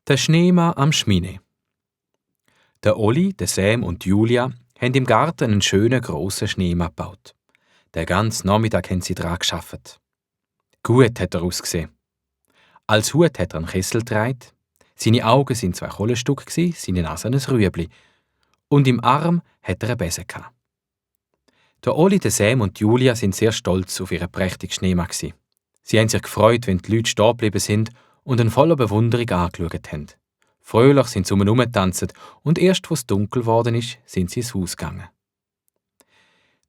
Der Schneemann am Schmine. Der Oli, der Sam und die Julia haben im Garten einen schönen grossen Schneemann gebaut. Den ganzen Nachmittag haben sie daran gearbeitet. Gut hat er ausgesehen. Als Hut hat er einen Kessel getragen, seine Augen sind 2 Kohlenstücke, seine Nase ein Rüebli. Und im Arm hat er einen Besen gehabt. Der Oli, der Sam und die Julia sind sehr stolz auf ihren prächtigen Schneemann gewesen. Sie haben sich gefreut, wenn die Leute stehen geblieben sind und ihn voller Bewunderung angeschaut haben. Fröhlich sind sie herumgetanzt und erst, als es dunkel geworden ist, sind sie ins Haus gegangen.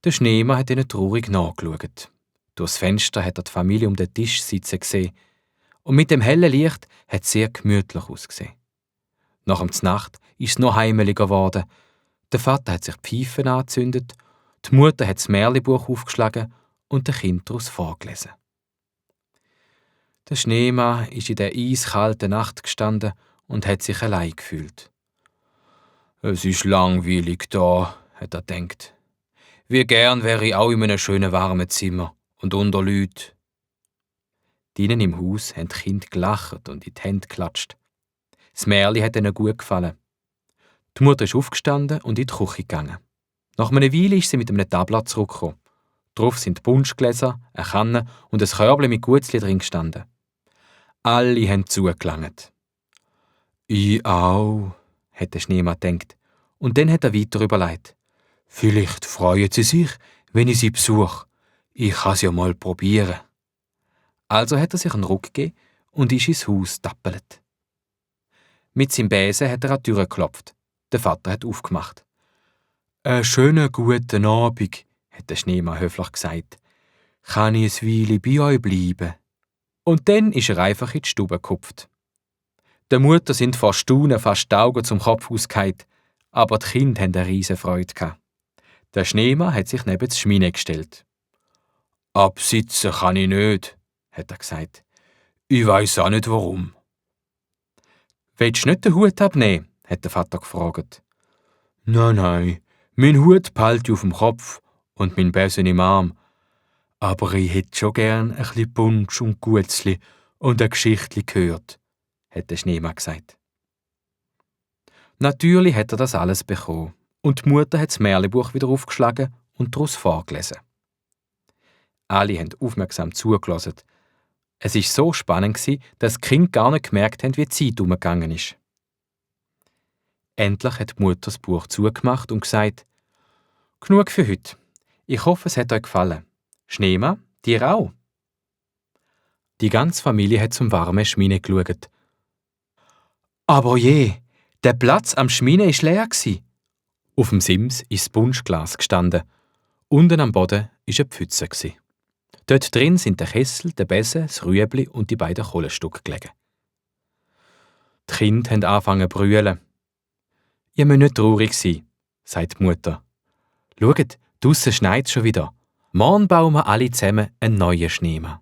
Der Schneemann hat ihnen traurig nachgeschaut. Durchs Fenster hat er die Familie um den Tisch sitzen gesehen. Und mit dem hellen Licht hat es sehr gemütlich ausgesehen. Nach der Nacht ist es noch heimeliger geworden. Der Vater hat sich die Pfeife angezündet, die Mutter hat das Märchenbuch aufgeschlagen und der Kind daraus vorgelesen. Der Schneemann ist in der eiskalten Nacht gestanden und hat sich allein gefühlt. «Es ist langweilig da», hat er gedacht. «Wie gern wäre ich auch in einem schönen warmen Zimmer und unter Leuten.» Drinnen im Haus haben die Kinder gelacht und in die Hände geklatscht. Das Märchen hat ihnen gut gefallen. Die Mutter ist aufgestanden und in die Küche gegangen. Nach einer Weile ist sie mit einem Tablet zurückgekommen. Darauf sind Punschgläser, eine Kanne und ein Körbchen mit Gutzli drin gestanden. Alle haben zugelangt. «Ich auch», hat der Schneemann gedacht. Und dann hat er weiter überlegt. «Vielleicht freuen sie sich, wenn ich sie besuche. Ich kann es ja mal probieren.» Also hat er sich einen Ruck gegeben und ist ins Haus tappelt. Mit seinem Besen hat er an die Tür geklopft. Der Vater hat aufgemacht. «Einen schönen guten Abend», hat der Schneemann höflich gesagt. «Kann ich ein Weile bei euch bleiben?» Und dann ist er einfach in die Stube gehupft. Der Mutter sind vor Staunen fast die Augen zum Kopf ausgefallen, aber die Kinder hatten eine riesen Freude gehabt. Der Schneemann hat sich neben die Schmine gestellt. «Absitzen kann ich nicht», hat er gesagt. «Ich weiss auch nicht warum.» «Willst du nicht den Hut abnehmen?» hat der Vater gefragt. Nein, mein Hut behalte ich auf dem Kopf und mein Besen im Arm. Aber ich hätte schon gern ein bisschen Punsch und Gutzli und eine Geschichte gehört», hat der Schneemann gesagt. Natürlich hat er das alles bekommen und die Mutter hat das Märchenbuch wieder aufgeschlagen und daraus vorgelesen. Alle haben aufmerksam zugelassen. Es war so spannend, dass die Kinder gar nicht gemerkt haben, wie die Zeit umgegangen ist. Endlich hat die Mutter das Buch zugemacht und gesagt: «Genug für heute. Ich hoffe, es hat euch gefallen. Schneemann, dir auch?» Die ganze Familie hat zum warmen Schmine geschaut. Aber je, der Platz am Schmine war leer. Auf dem Sims ist das Punschglas gestanden. Unten am Boden war eine Pfütze. Dort drin sind der Kessel, der Besen, das Rüebli und die beiden Kohlenstücke gelegen. Die Kinder haben angefangen zu brüllen. «Ihr müsst nicht traurig sein», sagt die Mutter. «Schaut, draussen schneit es schon wieder. Morgen bauen wir alle zusammen einen neuen Schneemann.»